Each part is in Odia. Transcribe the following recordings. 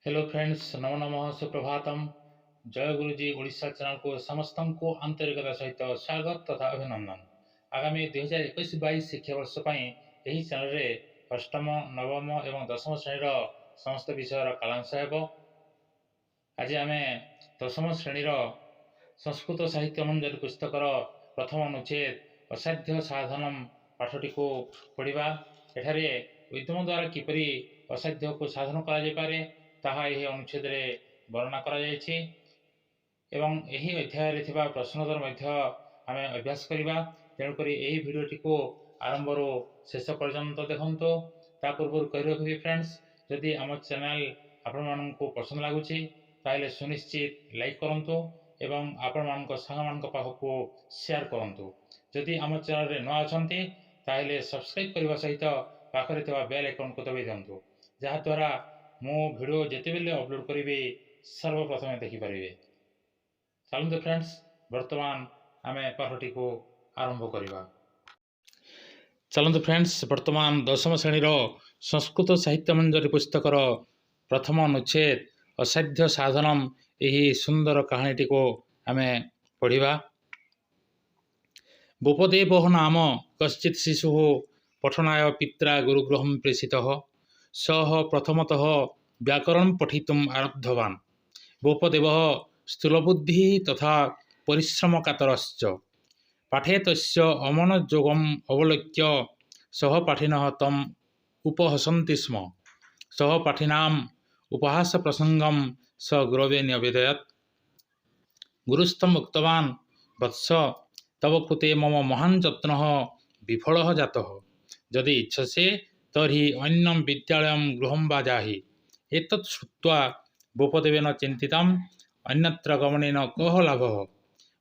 ହ୍ୟାଲୋ ଫ୍ରେଣ୍ଡସ୍, ନମୋ ନମଃ, ସୁପ୍ରଭାତମ। ଜୟ ଗୁରୁଜୀ ଓଡ଼ିଶା ଚ୍ୟାନେଲକୁ ସମସ୍ତଙ୍କୁ ଆନ୍ତରିକତା ସହିତ ସ୍ୱାଗତ ତଥା ଅଭିନନ୍ଦନ। ଆଗାମୀ 2021-22 ଶିକ୍ଷାବର୍ଷ ପାଇଁ ଏହି ଚ୍ୟାନେଲରେ ଅଷ୍ଟମ, ନବମ ଏବଂ ଦଶମ ଶ୍ରେଣୀର ସମସ୍ତ ବିଷୟର କାଳାଂଶ ହେବ। ଆଜି ଆମେ ଦଶମ ଶ୍ରେଣୀର ସଂସ୍କୃତ ସାହିତ୍ୟ ମଞ୍ଜରୀ ପୁସ୍ତକର ପ୍ରଥମ ଅନୁଚ୍ଛେଦ ଅସାଧ୍ୟ ସାଧନମ ପାଠଟିକୁ ପଢ଼ିବା। ଏଠାରେ ଉଦ୍ୟମ ଦ୍ୱାରା କିପରି ଅସାଧ୍ୟକୁ ସାଧନ କରାଯାଇପାରେ, ତାହା ଏହି ଅନୁଚ୍ଛେଦରେ ବର୍ଣ୍ଣନା କରାଯାଇଛି ଏବଂ ଏହି ଅଧ୍ୟାୟରେ ଥିବା ପ୍ରଶ୍ନୋତ୍ତର ମଧ୍ୟ ଆମେ ଅଭ୍ୟାସ କରିବା। ତେଣୁକରି ଏହି ଭିଡ଼ିଓଟିକୁ ଆରମ୍ଭରୁ ଶେଷ ପର୍ଯ୍ୟନ୍ତ ଦେଖନ୍ତୁ। ତା ପୂର୍ବରୁ କହି ରଖିବି ଫ୍ରେଣ୍ଡସ୍, ଯଦି ଆମ ଚ୍ୟାନେଲ ଆପଣମାନଙ୍କୁ ପସନ୍ଦ ଲାଗୁଛି, ତାହେଲେ ସୁନିଶ୍ଚିତ ଲାଇକ୍ କରନ୍ତୁ ଏବଂ ଆପଣମାନଙ୍କ ସାଙ୍ଗମାନଙ୍କ ପାଖକୁ ସେୟାର କରନ୍ତୁ। ଯଦି ଆମ ଚ୍ୟାନେଲରେ ନୂଆ ଅଛନ୍ତି, ତାହେଲେ ସବସ୍କ୍ରାଇବ୍ କରିବା ସହିତ ପାଖରେ ଥିବା ବେଲ୍ ଆଇକନ୍କୁ ଦବାଇ ଦିଅନ୍ତୁ, ଯାହାଦ୍ୱାରା ମୁଁ ଭିଡ଼ିଓ ଯେତେବେଳେ ଅପଲୋଡ଼ କରିବି ସର୍ବପ୍ରଥମେ ଦେଖିପାରିବେ। ଚାଲନ୍ତୁ ଫ୍ରେଣ୍ଡସ୍, ବର୍ତ୍ତମାନ ଆମେ ପାଠଟିକୁ ଆରମ୍ଭ କରିବା। ଚାଲନ୍ତୁ ଫ୍ରେଣ୍ଡସ୍, ବର୍ତ୍ତମାନ ଦଶମ ଶ୍ରେଣୀର ସଂସ୍କୃତ ସାହିତ୍ୟ ମଞ୍ଜରୀ ପୁସ୍ତକର ପ୍ରଥମ ଅନୁଚ୍ଛେଦ ଅସାଧ୍ୟ ସାଧନମ, ଏହି ସୁନ୍ଦର କାହାଣୀଟିକୁ ଆମେ ପଢ଼ିବା। ବୋପଦେବ ନାମ କଶ୍ଚିତ୍ ଶିଶୁः ପଠନାୟ ପିତ୍ରା ଗୁରୁଗୃହं ପ୍ରେଷିତः। ସः ପ୍ରଥମତଃ ବ୍ୟାକରଣं ପଠିତୁम् ଆରବ୍ଧବାନ୍। ବୋପଦେବः ସ୍ଥୂଳବୁଦ୍ଧିः ତଥା ପରିଶ୍ରମକାତରଶ୍ଚ। ପାଠେ ତସ୍ୟ ଅମନୋଯୋଗम् ଅବଲୋକ୍ୟ ସହପାଠିନः ତम् ଉପହସନ୍ତି ସ୍ମ। ସହପାଠିନାम् ଉପହାସ ପ୍ରସଙ୍ଗं ସ ଗୁରବେ ନ୍ୟବେଦୟत्। ଗୁରୁସ୍ତम् ଉକ୍ତବାନ୍, ବତ୍ସ, ତବ କୃତେ ମମ ମହାନ୍ ଯତ୍ନः ବିଫଳः ଜାତः। ଯଦି ଇଚ୍ଛସେ ତର୍ହି ଅନ୍ୟं ବିଦ୍ୟାଳୟं ଗୃହं ବା ଯାହି। ଏତତ୍ ଶ୍ରୁତ୍ୱା ବୋପଦେବେନ ଚିନ୍ତିତम्, ଅନ୍ୟତ୍ର ଗମନେନ କः ଲାଭः?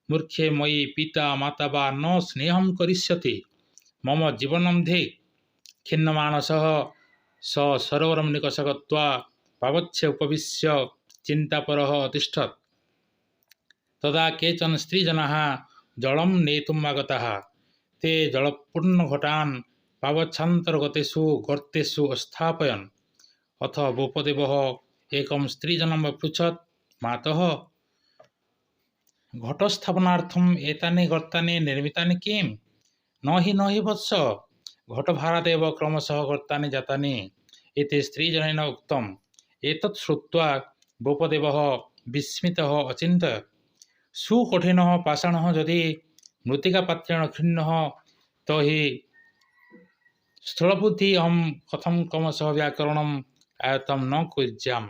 ମୂର୍ଖେ ମୟି ପିତା ମାତା ବା ନ ସ୍ନେହं କରିଷ୍ୟତି। ମମ ଜୀବनं ଧିକ୍। ଖିନ୍ନମାନସः ସ ସରୋବରं ନିକଷ ଗତ୍वा ପାବଚ୍ଛେ ଉପବିଶ୍ୟ ଚିନ୍ତାପରः ଅତିଷ୍ଠत्। ତଦା କେଚନ ସ୍ତ୍ରୀଜନାः ଜଳं ନେତୁम् ଆଗତାः। ते ଜଳପୂର୍ଣ୍ଣଘଟାन् ପାବଚ୍ଛାନ୍ତର୍ଗତେଷୁ ଗର୍ତ୍ତେଷୁ ଅସ୍ଥାପୟन्। ଅଥ ବୋପଦେବः ଏକं ସ୍ତ୍ରୀଜନम् ଅପୃଚ୍ଛत्, ମାତଃ, ଘଟସ୍ଥାପନାର୍ଥम् ଏତାନି ଗର୍ତ୍ତାନି ନିର୍ମିତାନି କିମ୍? ନ हि ନ हि ବତ୍ସ, ଘଟଭାରାଦେବ କ୍ରମଶः ଗର୍ତ୍ତାନି ଜାତାନି ଇତି ସ୍ତ୍ରୀଜନେନ ଉକ୍ତम्। ଏତତ୍ ଶ୍ରୁତ୍ୱା ବୋପଦେବः ବିସ୍ମିତः ଅଚିନ୍ତୟत्, ସୁକଠିନः ପାଷାଣः ଯଦି ମୃତ୍ତିକାପାତ୍ରେଣ ଖିନ୍ନः, ତର୍ହି ସ୍ଥୂଳବୁଦ୍ଧିଃ ଅହଂ କଥं କ୍ରମଶः ବ୍ୟାକରଣम् ଆୟତ୍ତಂ ନ କୁର୍ୟାମ୍?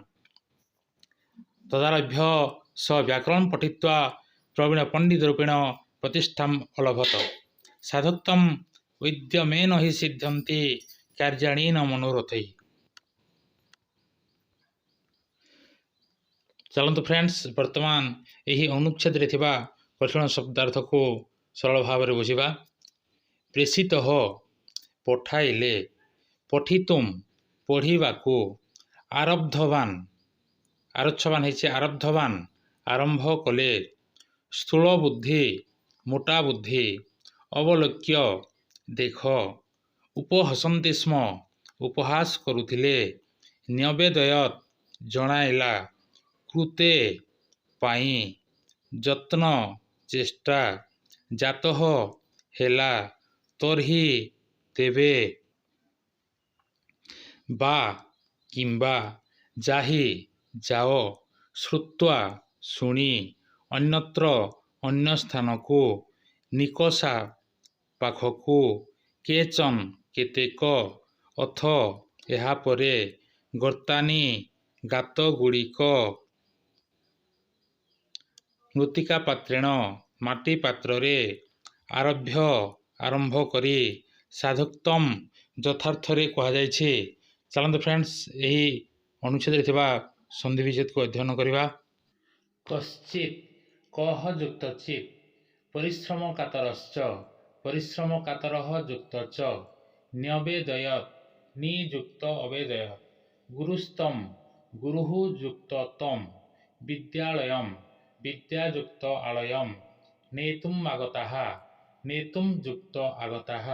ତଦାରଭ୍ୟ ସ ବ୍ୟାକରଣ ପଠିତ୍ୱା ପ୍ରବୀଣ ପଣ୍ଡିତରୂପେଣ ପ୍ରତିଷ୍ଠାम् ଅଲଭତ। ସାଧୁତ୍ୱମ୍ ଉଦ୍ୟମେନ ହି ସିଦ୍ଧ୍ୟନ୍ତି କାର୍ଯ୍ୟାଣି ନ ମନୋରଥୈଃ। ଚାଲନ୍ତୁ ଫ୍ରେଣ୍ଡସ୍, ବର୍ତ୍ତମାନ ଏହି ଅନୁଚ୍ଛେଦରେ ଥିବା କଠିନ ଶବ୍ଦାର୍ଥକୁ ସରଳ ଭାବରେ ବୁଝିବା। ପ୍ରେଷିତଃ ପଠାଇଲେ, ପଠିତୁମ୍ ପଢ଼ିବାକୁ, ଆରବ୍ଧବାନ, ଆରଚ୍ଛବାନ ହେଇଛି, ଆରବ୍ଧବାନ ଆରମ୍ଭ କଲେ, ସ୍ଥୂଳ ବୁଦ୍ଧି ମୋଟା ବୁଦ୍ଧି, ଅବଲୋକ୍ୟ ଦେଖ, ଉପହସନ୍ତି ସ୍ମ ଉପହାସ କରୁଥିଲେ, ନ୍ୟବେଦୟତ୍ ଜଣାଇଲା, କୃତେ ପାଇଁ, ଯତ୍ନ ଚେଷ୍ଟା, ଜାତଃ ହେଲା, ତର୍ହି ତେବେ, ବା କିମ୍ବା, ଯାହି ଯାଅ, ଶ୍ରୁତ୍ୱା ଶୁଣି, ଅନ୍ୟତ୍ର ଅନ୍ୟ ସ୍ଥାନକୁ, ନିକଷା ପାଖକୁ, କେଚନ କେତେକ, ଅଥ ଏହାପରେ, ଗର୍ତ୍ତାନି ଗାତଗୁଡ଼ିକ, ମୃତ୍ତିକା ପାତ୍ରେଣ ମାଟି ପାତ୍ରରେ, ଆରଭ୍ୟ ଆରମ୍ଭ କରି, ସାଧୁକ୍ତମ୍ ଯଥାର୍ଥରେ କୁହାଯାଇଛି। ଚାଲନ୍ତୁ ଫ୍ରେଣ୍ଡସ୍, ଏହି ଅନୁଚ୍ଛେଦରେ ଥିବା ସନ୍ଧି ବିଚ୍ଛେଦକୁ ଅଧ୍ୟୟନ କରିବା। କଶ୍ଚିତ୍ କହ ଯୁକ୍ତ ଚିତ୍, ପରିଶ୍ରମ କାତରଶ୍ଚ ପରିଶ୍ରମ କାତରଃ ଯୁକ୍ତ ଚ, ନ୍ୟବେଦୟତ୍ ନିଯୁକ୍ତ ଅବେଦୟତ୍, ଗୁରୁସ୍ତମ୍ ଗୁରୁଃ ଯୁକ୍ତ ତମ୍, ବିଦ୍ୟାଳୟମ୍ ବିଦ୍ୟାଯୁକ୍ତ ଆଳୟମ୍, ନେତୁମ୍ ଆଗତାଃ ନେତୁମ୍ ଯୁକ୍ତ ଆଗତାଃ,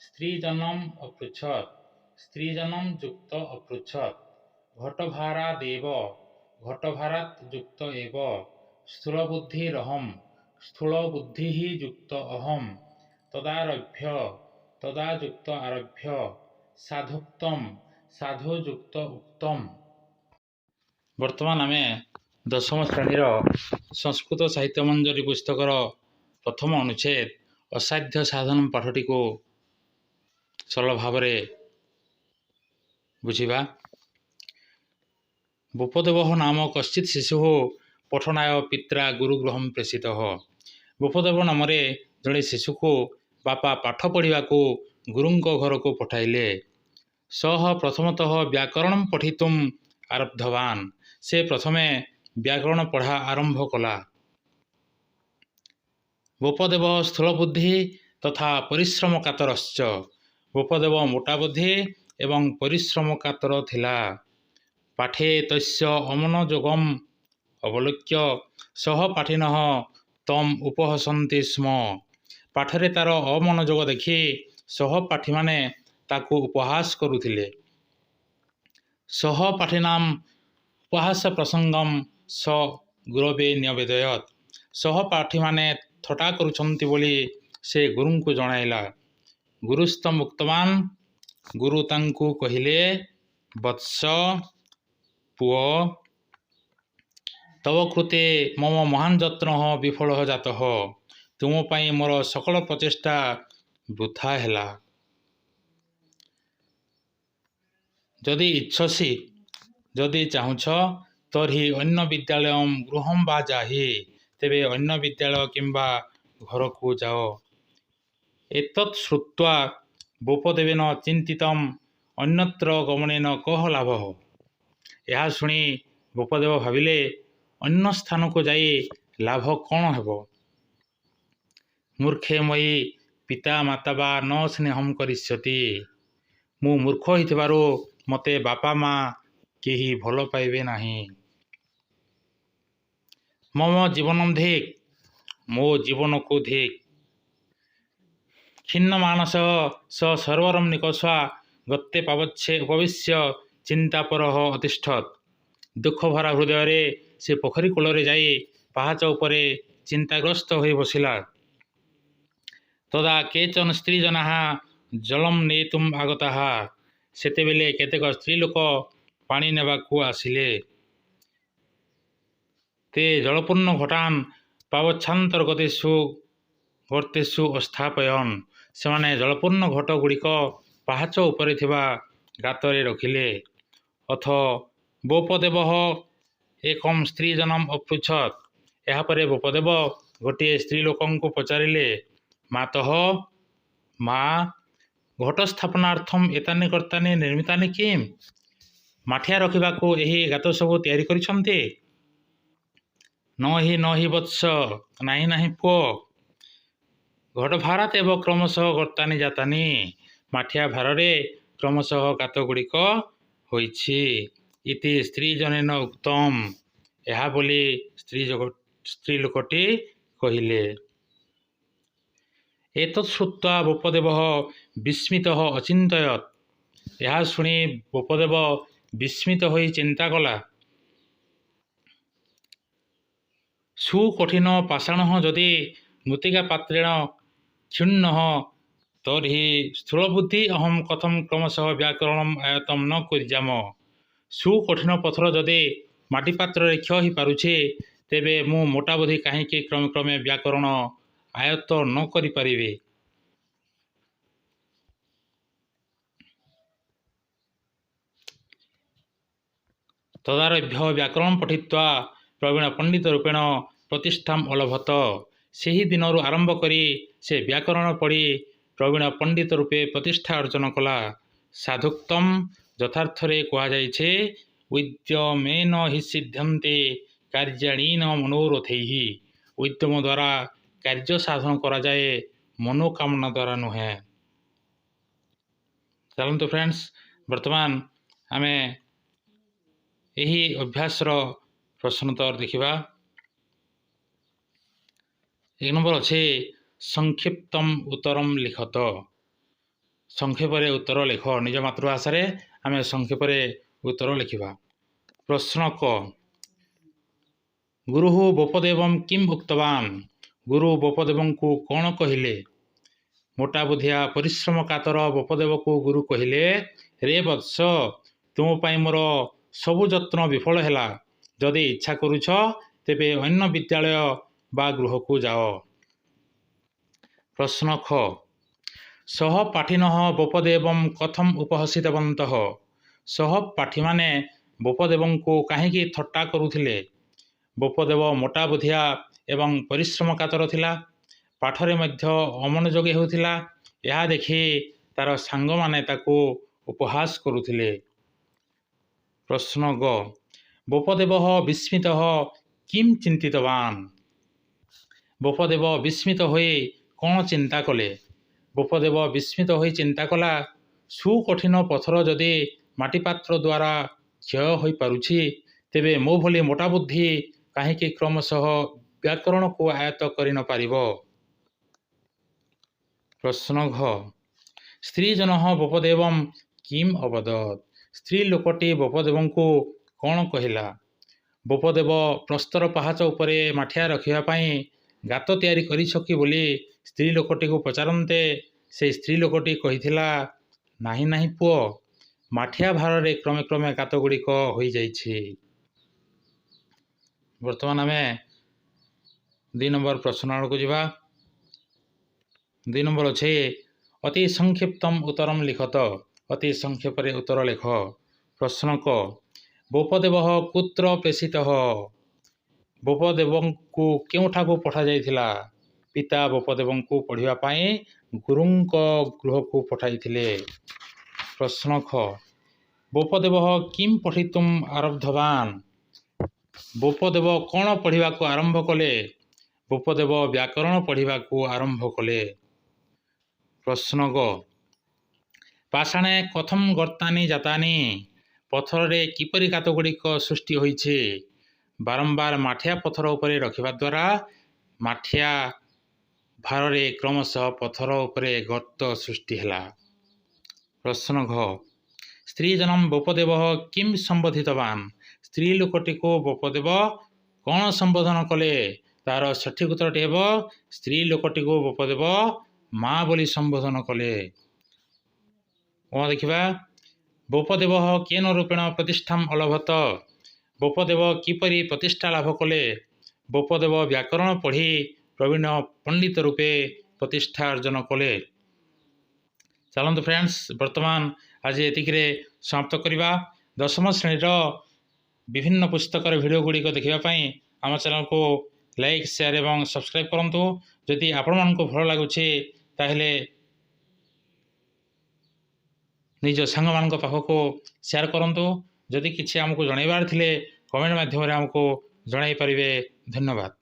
ସ୍ତ୍ରୀଜନମ୍ ଅପୃଚ୍ଛତ୍ ସ୍ତ୍ରୀଜନମ୍ ଯୁକ୍ତ ଅପୃଚ୍ଛତ୍। ଘଟଭାରାଦେବ, ଘଟଭାରାତ୍ ଯୁକ୍ତ ଏବ। ସ୍ଥୂଳବୁଦ୍ଧିରହଂ, ସ୍ଥୂଳବୁଦ୍ଧିଃ ଯୁକ୍ତ ଅହଂ। ତଦାରଭ୍ୟ, ତଦା ଯୁକ୍ତ ଆରଭ୍ୟ। ସାଧୁକ୍ତମ୍, ସାଧୁ ଯୁକ୍ତ ଉକ୍ତମ୍। ବର୍ତ୍ତମାନ ଆମେ ଦଶମ ଶ୍ରେଣୀର ସଂସ୍କୃତ ସାହିତ୍ୟ ମଞ୍ଜରୀ ପୁସ୍ତକର ପ୍ରଥମ ଅନୁଚ୍ଛେଦ ଅସାଧ୍ୟ ସାଧନ ପାଠଟିକୁ ସରଳ ଭାବରେ ବୁଝିବା। ବୋପଦେବ ନାମ କଶ୍ଚିତ୍ ଶିଶୁः ପଠନାୟ ପିତ୍ରା ଗୁରୁଗୃହಂ ପ୍ରେଷିତଃ। ବୋପଦେବ ନାମରେ ଜଣେ ଶିଶୁକୁ ବାପା ପାଠ ପଢ଼ିବାକୁ ଗୁରୁଙ୍କ ଘରକୁ ପଠାଇଲେ। ସଃ ପ୍ରଥମତଃ ବ୍ୟାକରଣଂ ପଠିତୁମ୍ ଆରବ୍ଧବାନ୍। ସେ ପ୍ରଥମେ ବ୍ୟାକରଣ ପଢ଼ା ଆରମ୍ଭ କଲା। ବୋପଦେବ ସ୍ଥୂଳବୁଦ୍ଧି ତଥା ପରିଶ୍ରମକାତରଶ୍ଚ। ବୋପଦେବ ମୋଟା ବୁଦ୍ଧି ଏବଂ ପରିଶ୍ରମକାତର ଥିଲା। ପାଠେ ତସ୍ୟ ଅମନୋଯୋଗମ୍ ଅବଲୋକ୍ୟ ସହପାଠିନଃ ତମ୍ ଉପହସନ୍ତି ସ୍ମ। ପାଠରେ ତାର ଅମନୋଯୋଗ ଦେଖି ସହପାଠୀମାନେ ତାକୁ ଉପହାସ କରୁଥିଲେ। ସହପାଠିନାମ୍ ଉପହାସ ପ୍ରସଙ୍ଗମ୍ ସ ଗୁରବେ ନ୍ୟବେଦୟତ୍। ସହପାଠୀମାନେ ଥଟ୍ଟା କରୁଛନ୍ତି ବୋଲି ସେ ଗୁରୁଙ୍କୁ ଜଣାଇଲା। ଗୁରୁସ୍ତମ୍ ଉକ୍ତବାନ୍, ଗୁରୁ ତାଙ୍କୁ କହିଲେ, ବତ୍ସ, ପୁଅ, ତବ କୃତେ ମମ ମହାନ୍ ଯତ୍ନଃ ବିଫଳଃ ଜାତଃ। ତୁମ ପାଇଁ ମୋର ସକଳ ପ୍ରଚେଷ୍ଟା ବୃଥା ହେଲା। ଯଦି ଇଚ୍ଛସି, ଯଦି ଚାହୁଁଛ, ତର୍ହି ଅନ୍ୟ ବିଦ୍ୟାଳୟଂ ଗୃହଂ ବା ଜାହି, ତେବେ ଅନ୍ୟ ବିଦ୍ୟାଳୟ କିମ୍ବା ଘରକୁ ଯାଅ। ଏତତ୍ ଶ୍ରୁତ୍ୱା ବୋପଦେବେନ ଚିନ୍ତିତମ୍ ଅନ୍ୟତ୍ର ଗମନେନ କଃ ଲାଭଃ। ଏହା ଶୁଣି ବୋପଦେବ ଭାବିଲେ, ଅନ୍ୟ ସ୍ଥାନକୁ ଯାଇ ଲାଭ କ'ଣ ହେବ? ମୂର୍ଖେ ମୟି ପିତା ମାତା ବା ନ ସ୍ନେହଂ କରିଷ୍ୟତି। ମୁଁ ମୂର୍ଖ ହୋଇଥିବାରୁ ମୋତେ ବାପା ମା କେହି ଭଲ ପାଇବେ ନାହିଁ। ମମ ଜୀବନଂ ଧିକ୍, ମୋ ଜୀବନକୁ ଧିକ୍। ଖିନ୍ନମାନସଃ ସ ସରୋବରଂ ନିକଷା ଗର୍ତ୍ତେ ପାବଚ୍ଛେ ଉପବିଶ୍ୟ ଚିନ୍ତାପରଃ ଅତିଷ୍ଠତ୍। ଦୁଃଖଭରା ହୃଦୟରେ ସେ ପୋଖରୀ କୂଳରେ ଯାଇ ପାହାଚ ଉପରେ ଚିନ୍ତାଗ୍ରସ୍ତ ହୋଇ ବସିଲା। ତଦା କେଚନ ସ୍ତ୍ରୀଜନାଃ ଜଳଂ ନେତୁମ୍ ଆଗତାଃ। ସେତେବେଳେ କେତେକ ସ୍ତ୍ରୀଲୋକ ପାଣି ନେବାକୁ ଆସିଲେ। ତେ ଜଳପୂର୍ଣ୍ଣ ଘଟାନ୍ ପାବଚ୍ଛାନ୍ତର୍ଗତେଷୁ ଗର୍ତ୍ତେଷୁ ଅସ୍ଥାପୟନ୍। ସେମାନେ ଜଳପୂର୍ଣ୍ଣ ଘଟଗୁଡ଼ିକ ପାହାଚ ଉପରେ ଥିବା ଗାତରେ ରଖିଲେ। ଅଥ ବୋପଦେବଃ ଏକଂ ସ୍ତ୍ରୀଜନମ୍ ଅପୃଚ୍ଛତ୍। ଏହାପରେ ବୋପଦେବ ଗୋଟିଏ ସ୍ତ୍ରୀଲୋକଙ୍କୁ ପଚାରିଲେ, ମାତଃ, ମା, ଘଟସ୍ଥାପନାର୍ଥମ୍ ଏତାନି ଗର୍ତ୍ତାନି ନିର୍ମିତାନି କିମ୍? ମାଠିଆ ରଖିବାକୁ ଏହି ଗାତସବୁ ତିଆରି କରିଛନ୍ତି? ନ ହି ନ ହି ବତ୍ସ, ନାହିଁ ନାହିଁ ପୁଅ। ଘଟଭାରାତ୍ ଏବ କ୍ରମଶଃ ଗର୍ତ୍ତାନି ଜାତାନି। ମାଠିଆ ଭାରରେ କ୍ରମଶଃ ଗାତଗୁଡ଼ିକ ହୋଇଛି। ଇତି ସ୍ତ୍ରୀଜନେନ ଉକ୍ତମ୍। ଏହା ବୋଲି ସ୍ତ୍ରୀଲୋକଟି କହିଲେ। ଏତତ୍ ଶ୍ରୁତ୍ୱା ବୋପଦେବଃ ବିସ୍ମିତଃ ଅଚିନ୍ତୟତ୍। ଏହା ଶୁଣି ବୋପଦେବ ବିସ୍ମିତ ହୋଇ ଚିନ୍ତା କଲା। ସୁକଠିନଃ ପାଷାଣଃ ଯଦି ମୃତ୍ତିକାପାତ୍ରେଣ କ୍ଷୁଣ୍ଣଃ ତର୍ହି ସ୍ଥୂଳବୁଦ୍ଧିଃ ଅହଂ କଥଂ କ୍ରମଶଃ ବ୍ୟାକରଣମ୍ ଆୟତ୍ତଂ ନ କୁର୍ୟାମ। ସୁକଠିନ ପଥର ଯଦି ମାଟିପାତ୍ରରେ କ୍ଷୟ ହୋଇପାରୁଛି, ତେବେ ମୁଁ ମୋଟାବୁଦ୍ଧି କାହିଁକି କ୍ରମେ କ୍ରମେ ବ୍ୟାକରଣ ଆୟତ୍ତ ନ କରିପାରିବି? ତଦାରଭ୍ୟ ବ୍ୟାକରଣ ପଠିତ୍ୱା ପ୍ରବୀଣ ପଣ୍ଡିତ ରୂପେଣ ପ୍ରତିଷ୍ଠାମ୍ ଅଲଭତ। ସେହି ଦିନରୁ ଆରମ୍ଭ କରି ସେ ବ୍ୟାକରଣ ପଢ଼ି ପ୍ରବୀଣ ପଣ୍ଡିତ ରୂପେ ପ୍ରତିଷ୍ଠା ଅର୍ଜନ କଲା। ସାଧୁକ୍ତମ୍, ଯଥାର୍ଥରେ କୁହାଯାଇଛି, ଉଦ୍ୟମେନ ହି ସିଦ୍ଧ୍ୟନ୍ତେ କାର୍ଯ୍ୟାଣି ନ ମନୋରଥୈଃ। ଉଦ୍ୟମ ଦ୍ୱାରା କାର୍ଯ୍ୟ ସାଧନ କରାଯାଏ, ମନୋକାମନା ଦ୍ୱାରା ନୁହେଁ। ଚାଲନ୍ତୁ ଫ୍ରେଣ୍ଡସ୍, ବର୍ତ୍ତମାନ ଆମେ ଏହି ଅଭ୍ୟାସର ପ୍ରଶ୍ନୋତ୍ତର ଦେଖିବା। 1 ନମ୍ବର ଅଛି, ସଂକ୍ଷିପ୍ତମ୍ ଉତ୍ତରମ୍ ଲିଖତ। ସଂକ୍ଷେପରେ ଉତ୍ତର ଲେଖ। ନିଜ ମାତୃଭାଷାରେ ଆମେ ସଂକ୍ଷେପରେ ଉତ୍ତର ଲେଖିବା। ପ୍ରଶ୍ନ କ, ଗୁରୁଃ ବୋପଦେବಂ କିମ୍ ଉକ୍ତବାନ? ଗୁରୁ ବୋପଦେବଙ୍କୁ କ'ଣ କହିଲେ? ମୋଟା ବୁଦ୍ଧିଆ ପରିଶ୍ରମ କାତର ବୋପଦେବକୁ ଗୁରୁ କହିଲେ, ରେ ବତ୍ସ, ତୁମ ପାଇଁ ମୋର ସବୁ ଯତ୍ନ ବିଫଳ ହେଲା। ଯଦି ଇଚ୍ଛା କରୁଛ, ତେବେ ଅନ୍ୟ ବିଦ୍ୟାଳୟ ବା ଗୃହକୁ ଯାଅ। ପ୍ରଶ୍ନ ଖ, ସହପାଠିନଃ ବୋପଦେବಂ କଥମ୍ ଉପହସିତବନ୍ତଃ? ସହପାଠୀମାନେ ବୋପଦେବଙ୍କୁ କାହିଁକି ଥଟ୍ଟା କରୁଥିଲେ? ବୋପଦେବ ମୋଟା ବୁଦ୍ଧିଆ ଏବଂ ପରିଶ୍ରମ କାତର ଥିଲା। ପାଠରେ ମଧ୍ୟ ଅମନୋଯୋଗୀ ହେଉଥିଲା। ଏହା ଦେଖି ତାର ସାଙ୍ଗମାନେ ତାକୁ ଉପହାସ କରୁଥିଲେ। ପ୍ରଶ୍ନ ଗ, ବୋପଦେବଃ ବିସ୍ମିତଃ କିମ୍ ଚିନ୍ତିତବାନ? ବୋପଦେବ ବିସ୍ମିତ ହୋଇ କ'ଣ ଚିନ୍ତା କଲେ? ବୋପଦେବ ବିସ୍ମିତ ହୋଇ ଚିନ୍ତା କଲା, ସୁକଠିନ ପଥର ଯଦି ମାଟିପାତ୍ର ଦ୍ୱାରା କ୍ଷୟ ହୋଇପାରୁଛି, ତେବେ ମୋ ଭଳି ମୋଟା ବୁଦ୍ଧି କାହିଁକି କ୍ରମଶଃ ବ୍ୟାକରଣକୁ ଆୟତ୍ତ କରି ନ ପାରିବ? ପ୍ରଶ୍ନ ଘ, ସ୍ତ୍ରୀଜନଃ ବୋପଦେବಂ କିମ୍ ଅବଦତ୍? ସ୍ତ୍ରୀ ଲୋକଟି ବୋପଦେବଙ୍କୁ କ'ଣ କହିଲା? ବୋପଦେବ ପ୍ରସ୍ତର ପାହାଚ ଉପରେ ମାଠିଆ ରଖିବା ପାଇଁ ଗାତ ତିଆରି କରିଛ କି ବୋଲି ସ୍ତ୍ରୀ ଲୋକଟିକୁ ପଚାରନ୍ତେ ସେହି ସ୍ତ୍ରୀ ଲୋକଟି କହିଥିଲା, ନାହିଁ ନାହିଁ ପୁଅ, ମାଠିଆ ଭାରରେ କ୍ରମେ କ୍ରମେ ଗାତଗୁଡ଼ିକ ହୋଇଯାଇଛି। ବର୍ତ୍ତମାନ ଆମେ 2 ନମ୍ବର ପ୍ରଶ୍ନ ଆଡ଼କୁ ଯିବା। 2 ନମ୍ବର ଅଛି, ଅତି ସଂକ୍ଷିପ୍ତମ ଉତ୍ତରମ ଲିଖତ। ଅତି ସଂକ୍ଷେପରେ ଉତ୍ତର ଲେଖ। ପ୍ରଶ୍ନ କ, ବୋପଦେବଃ କୁତ୍ର ପ୍ରେଷିତଃ? ବୋପଦେବଙ୍କୁ କେଉଁଠାକୁ ପଠାଯାଇଥିଲା? ପିତା ବୋପଦେବଙ୍କୁ ପଢ଼ିବା ପାଇଁ ଗୁରୁଙ୍କ ଗୃହକୁ ପଠାଇଥିଲେ। ପ୍ରଶ୍ନ ଖ, ବୋପଦେବଃ କିମ୍ ପଠିତୁମ୍ ଆରବ୍ଧବାନ? ବୋପଦେବ କ'ଣ ପଢ଼ିବାକୁ ଆରମ୍ଭ କଲେ? ବୋପଦେବ ବ୍ୟାକରଣ ପଢ଼ିବାକୁ ଆରମ୍ଭ କଲେ। ପ୍ରଶ୍ନ ଗ, ପାଷାଣେ କଥମ୍ ଗର୍ତ୍ତାନି ଜାତାନି? ପଥରରେ କିପରି ଗାତଗୁଡ଼ିକ ସୃଷ୍ଟି ହୋଇଛି? ବାରମ୍ବାର ମାଠିଆ ପଥର ଉପରେ ରଖିବା ଦ୍ୱାରା ମାଠିଆ ଭାରରେ କ୍ରମଶଃ ପଥର ଉପରେ ଗର୍ତ୍ତ ସୃଷ୍ଟି ହେଲା। ପ୍ରଶ୍ନ ଘ, ସ୍ତ୍ରୀଜନಂ ବୋପଦେବଃ କିମ୍ ସମ୍ବୋଧିତବାନ? ସ୍ତ୍ରୀ ଲୋକଟିକୁ ବୋପଦେବ କ'ଣ ସମ୍ବୋଧନ କଲେ? ତାର ସଠିକ ଉତ୍ତରଟି ହେବ, ସ୍ତ୍ରୀ ଲୋକଟିକୁ ବୋପଦେବ ମା ବୋଲି ସମ୍ବୋଧନ କଲେ। କ'ଣ ଦେଖିବା, ବୋପଦେବଃ କେନ ରୂପେଣ ପ୍ରତିଷ୍ଠାମ୍ ଅଲଭତ? ବୋପଦେବ କିପରି ପ୍ରତିଷ୍ଠା ଲାଭ କଲେ? ବୋପଦେବ ବ୍ୟାକରଣ ପଢ଼ି ପ୍ରବୀଣ ପଣ୍ଡିତ ରୂପେ ପ୍ରତିଷ୍ଠା ଅର୍ଜନ କଲେ। ଚାଲନ୍ତୁ ଫ୍ରେଣ୍ଡସ୍, ବର୍ତ୍ତମାନ ଆଜି ଏତିକିରେ ସମାପ୍ତ କରିବା। ଦଶମ ଶ୍ରେଣୀର ବିଭିନ୍ନ ପୁସ୍ତକର ଭିଡ଼ିଓ ଗୁଡ଼ିକ ଦେଖିବା ପାଇଁ ଆମ ଚ୍ୟାନେଲକୁ ଲାଇକ୍, ସେୟାର ଏବଂ ସବସ୍କ୍ରାଇବ୍ କରନ୍ତୁ। ଯଦି ଆପଣମାନଙ୍କୁ ଭଲ ଲାଗୁଛି, ତାହେଲେ ନିଜ ସାଙ୍ଗମାନଙ୍କ ପାଖକୁ ସେୟାର କରନ୍ତୁ। ଯଦି କିଛି ଆମକୁ ଜଣାଇବାର ଥିଲେ କମେଣ୍ଟ ମାଧ୍ୟମରେ ଆମକୁ ଜଣାଇ ପାରିବେ। ଧନ୍ୟବାଦ।